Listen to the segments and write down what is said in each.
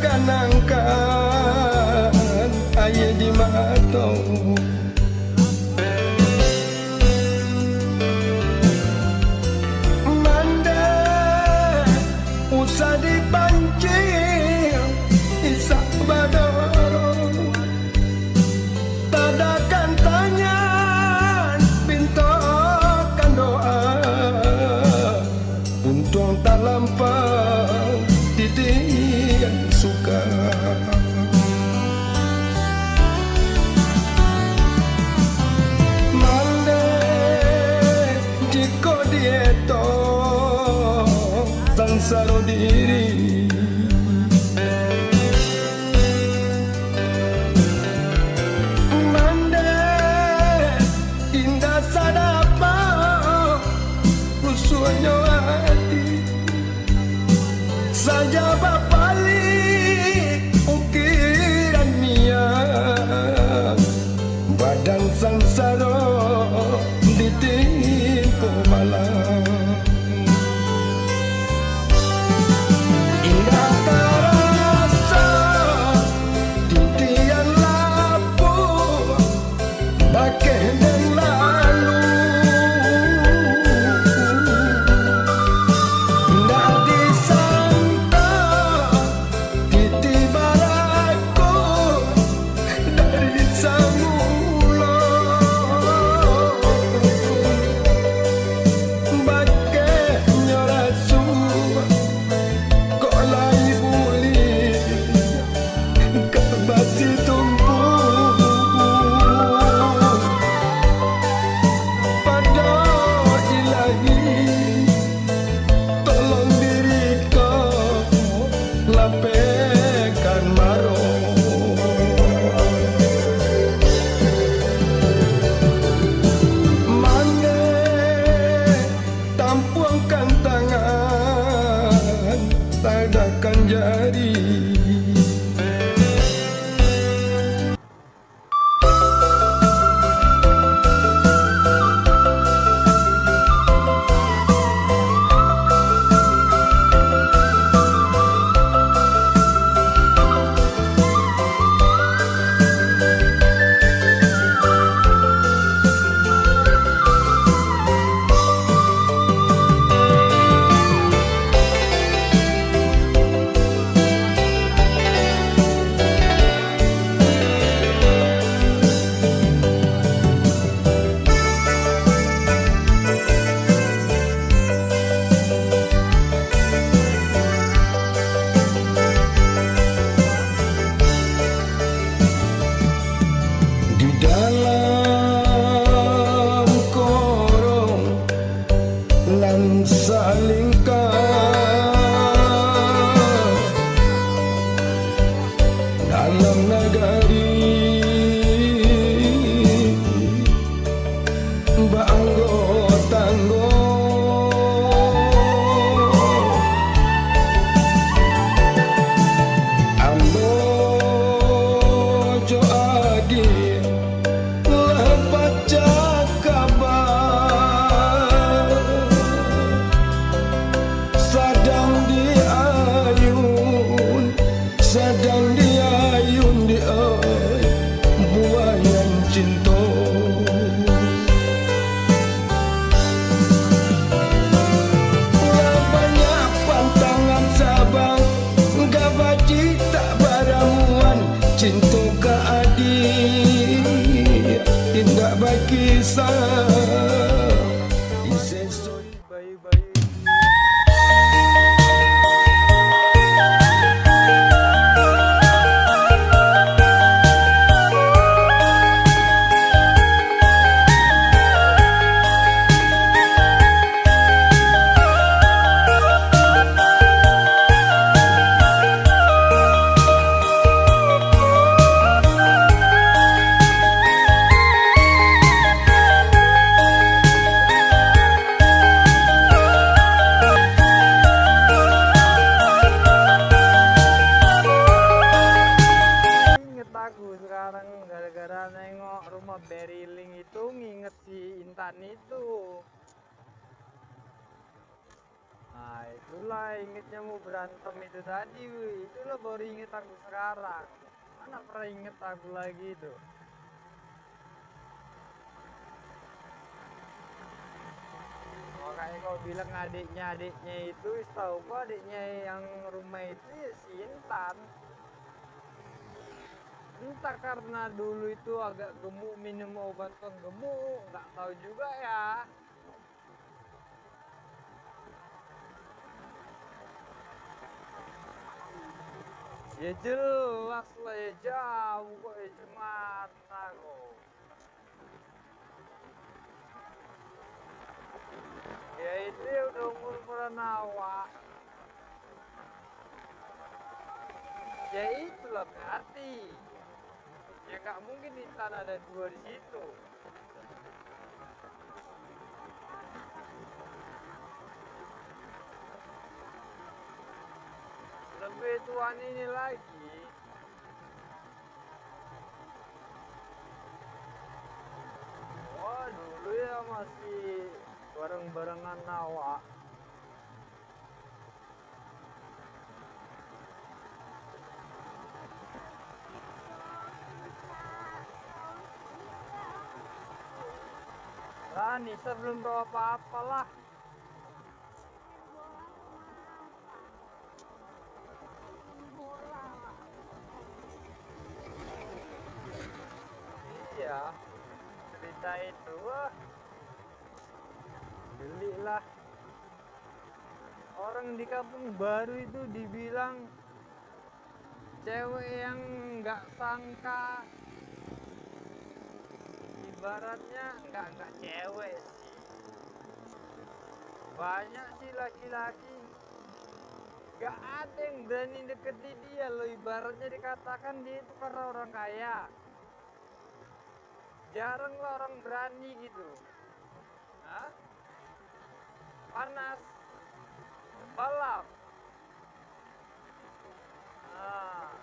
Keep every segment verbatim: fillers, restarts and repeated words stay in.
Kanangkan aia di mato. Mandeh usah dipancing isak badoro. Tadakan tangan, pintokan doa. Untuang talampau titian suka. Mandeh jiko dietong sansaro diri. Mandeh indak sadapek rusuahnyo ati. Saja bapalik ukiran niaik, badan sansaro ditimpo malam. Indak tarasa titian lapuah bakeh den lalu. Indak disangka titi barakuah dari samulo. Bakehnyo rasuah kok lai buliah ka basitumpu. Pado Ilahi, tolong diri ko lapehkan maro. Mandeh tampuangkan tangan, tadakan jari. Di dalam korong nan salingka, dalam nagari baanggo-tanggo. Ambo jo adiak lah pacah kaba, sadang diayun, sadang diayun di ai buayan cinto. Lah banyak pantangan sabang, gabaji tak baramuan, cinto ka adiak indak bakisah. Ise Inget aku sekarang gara-gara nengok rumah Beriling itu, nginget si Intan itu. Nah, itulah ingetnya mau berantem itu tadi, wih. Itulah baru inget aku sekarang. Mana pernah inget aku lagi itu. Makanya kau bilang adiknya, adiknya itu, setahu kau adiknya yang rumah itu ya si Intan. Entah karena dulu itu agak gemuk, minum obat penggemuk, nggak tahu juga ya. Ya jelas lah ya, jauh kok ya, cemata kok. Ya itu ya udah umur-umuran awak. Ya itulah berarti. Ya nggak mungkin Intan ada dua di situ. Lebih tuan ini lagi. Wah, dulu ya masih bareng-barengan awak. Lah, Nisa belum tahu apa-apa lah. Iya, cerita itu, wah, geli lah. Orang di kampung baru itu dibilang cewek yang nggak sangka, ibaratnya nggak, nggak cewek sih. Banyak sih laki-laki, nggak ada yang berani deketin dia loh. Ibaratnya dikatakan dia itu karena orang kaya. Jarang lah orang berani gitu. Hah? Panas. Balap. Nah.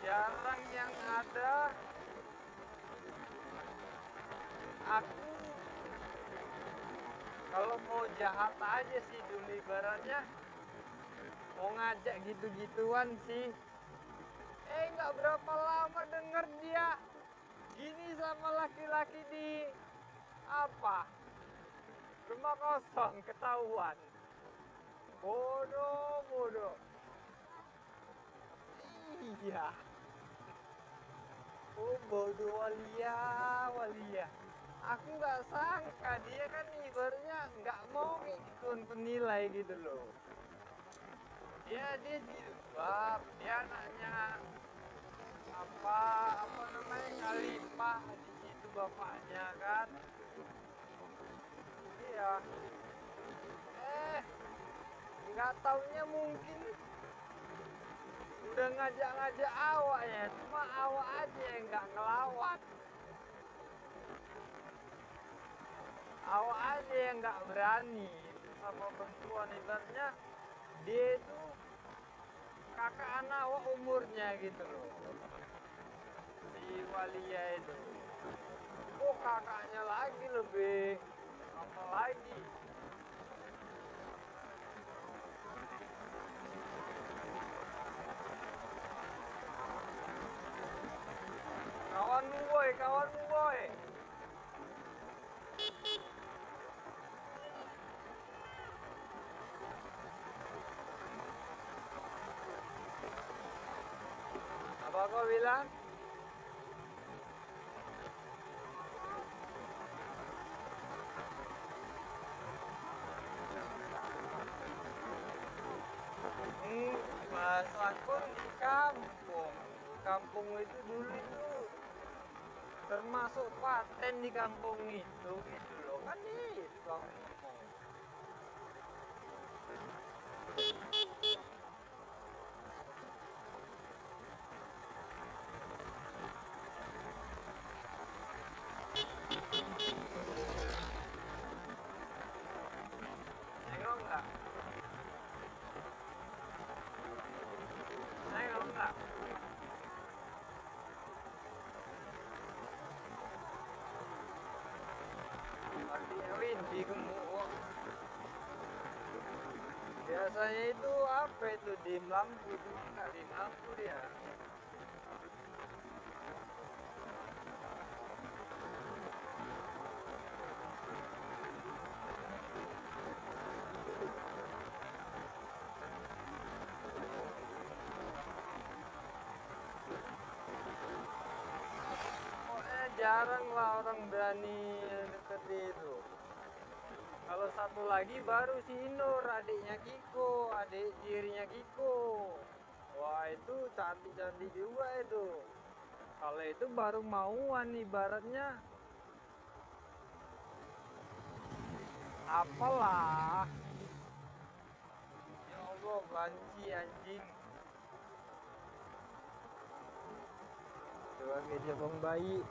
Jarang yang ada. Aku kalau mau jahat aja sih dulu ibaratnya. Mau ngajak gitu-gituan sih. Eh, nggak berapa lama denger dia gini sama laki-laki di apa? Rumah kosong, ketahuan. Bodoh, bodoh. Iya. Oh, bodoh walia, walia. Aku nggak sangka dia kan ibaratnya nggak mau kayak gitu penilai gitu loh. Dia, dia jilbab, dia anaknya apa, apa namanya, khalifah di situ bapaknya kan. Iya. Eh, nggak taunya mungkin udah ngajak-ngajak awak ya, cuma awak aja yang nggak ngelawan. Awak aja yang nggak berani sama perempuan, ibaratnya dia itu kakak anak awak umurnya gitu loh, si Walia itu. Oh, kakaknya lagi lebih apa lagi. Kawanmu boy, kawanmu boy. Apa kau bilang? Hmm, bahasa pun di kampung. Kampung itu dulu itu termasuk paten di kampung itu gitu loh. Kan itu aku ngomong. Tengok nggak? Tengok nggak? Tapi Erwin. Di gemuk. Biasanya itu apa itu, dim lampu, cuma nggak dim lampu dia. Pokoknya jarang lah orang berani dekat itu. Kalau satu lagi baru si Inur, adiknya Kiko, adik tirinya Kiko. Wah, itu cantik-cantik juga itu. Kalau itu baru mauan ibaratnya. Apalah. Ya Allah, banci anjing. Coba ke dia pembaik.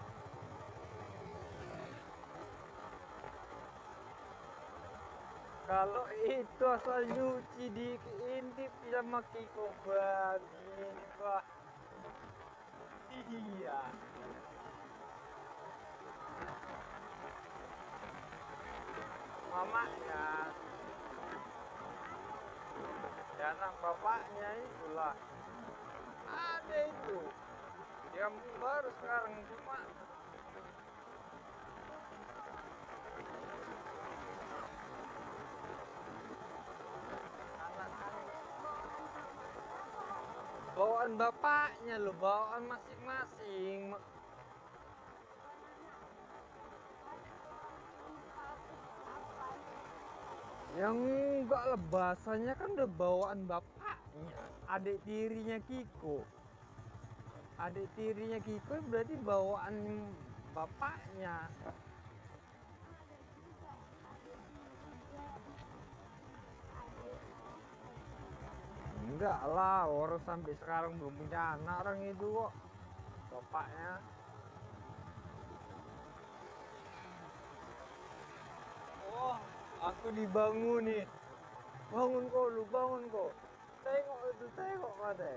Kalau itu asal nyuci diintip sama Kiko, babi ini, wah. Iya. Mamaknya. Ya, anak bapaknya itulah. Ada itu. Yang baru sekarang cuma bawaan bapaknya lo, bawaan masing-masing. Yang enggak lah, bahasanya kan udah bawaan bapaknya, adik tirinya Kiko. Adik tirinya Kiko berarti bawaan bapaknya. Enggak lah, orang sampai sekarang belum punya anak orang itu kok. Bapaknya. Oh, aku dibangun nih. Bangun kau lu, bangun kau. Tengok itu, tengok mata.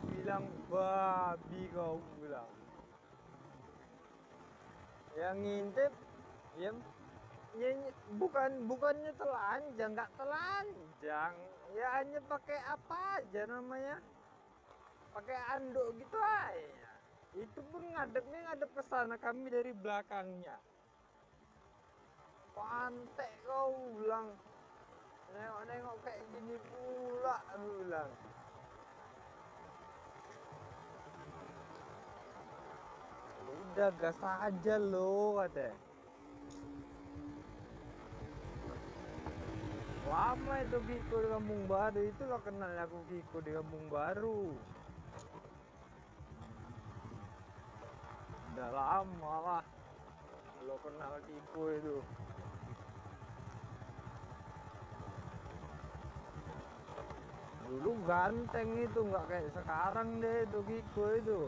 Bilang babi kau bilang. Yang ngintip, ya, ya, ya, bukan, bukannya telanjang, nggak telanjang. Ya hanya pakai apa aja namanya. Pakai anduk gitu aja. Itu pun ngadepnya ngadep ke sana, kami dari belakangnya. Pantek kau ulang. Nengok-nengok kayak gini pula ulang. Udah gas aja lo, kata. Lama itu Kiko di Kampung Baru, itulah kenal aku Kiko di Kampung Baru. Udah lama lah kalau kenal Kiko itu. Dulu ganteng itu, nggak kayak sekarang deh itu Kiko itu.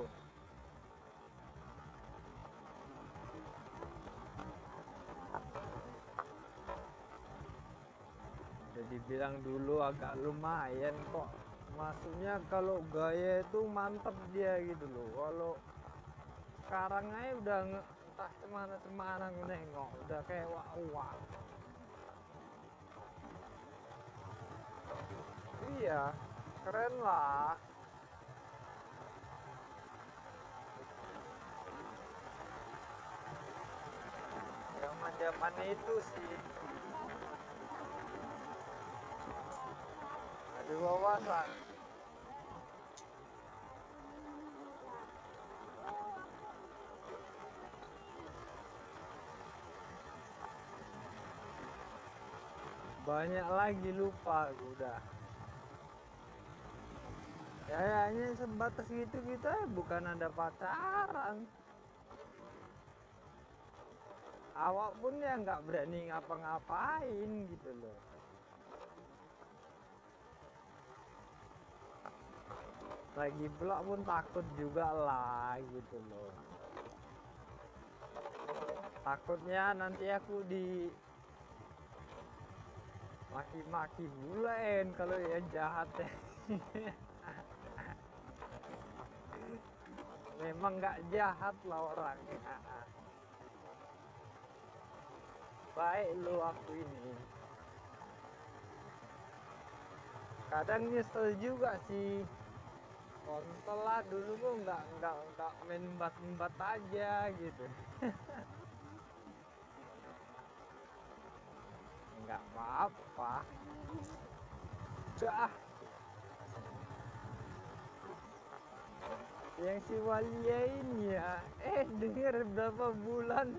Jadi bilang dulu agak lumayan kok. Maksudnya kalau gaya itu mantep dia gitu loh. Kalau sekarang aja udah nge-, entah cemana-cemana nengok, udah kayak wak-wak. Iya, keren lah. Zaman-zaman itu sih. Ada wawasan. Banyak lagi lupa aku dah. Ya, hanya sebatas gitu kita bukan ada pacaran. Awak pun ya nggak berani ngapa-ngapain gitu loh. Lagi pula pun takut juga lah gitu loh. Takutnya nanti aku di maki-maki bulan kalau yang jahat ya. Memang nggak jahat lah orang. Baik lo aku ini. Kadang nyesel juga sih. Kontol lah, dulu kok nggak, nggak, nggak main bat-bat aja gitu. Nggak apa-apa. Dah. Yang si Walia ini ya, eh, dengar berapa bulan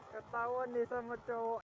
ketahuan dia sama cowok.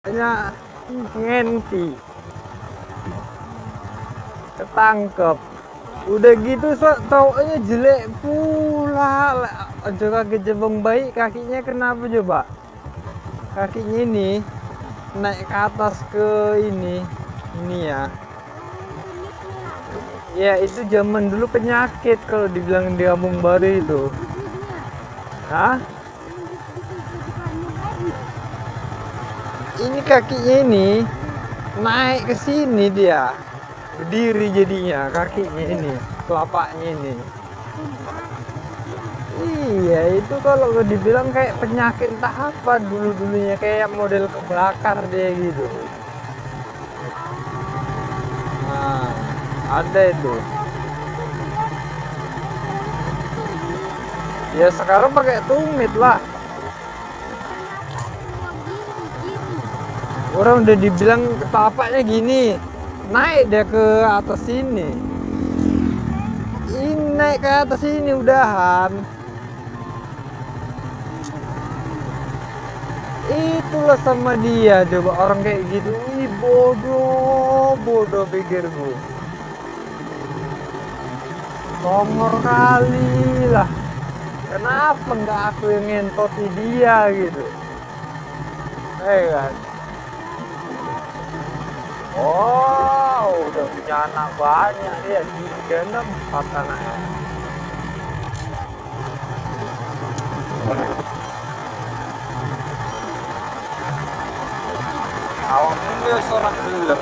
Nyo ngenti. Ketangkep. Udah gitu, sok tawaknyo jelek pulo. Ajo kaki jebong baik, kakinyo kenapo coba? Kakinyo ini naik ke atas ke ini. Ini ya. Ya, itu zaman dulu penyakit kalau dibilang di Kampung Baru itu. Hah? Ini kakinya ini naik ke sini dia. Berdiri jadinya kakinya ini, telapaknya ini. Iya, itu kalau dibilang kayak penyakit entah apa dulu-dulunya, kayak model kebakar dia gitu. Nah, ada itu. Ya, sekarang pakai tumit lah. Orang udah dibilang ketapaknya gini, naik dia ke atas sini. Ini naik ke atas sini udahan. Itulah sama dia coba orang kayak gitu. Ih, bodoh, bodoh pikirku. Tongor kali lah. Kenapa nggak aku yang ngentoti dia gitu? Eh kan. Oh, udah punya anak banyak dia, tiga, enam, empat anaknya. Awak pun dia seorang gila.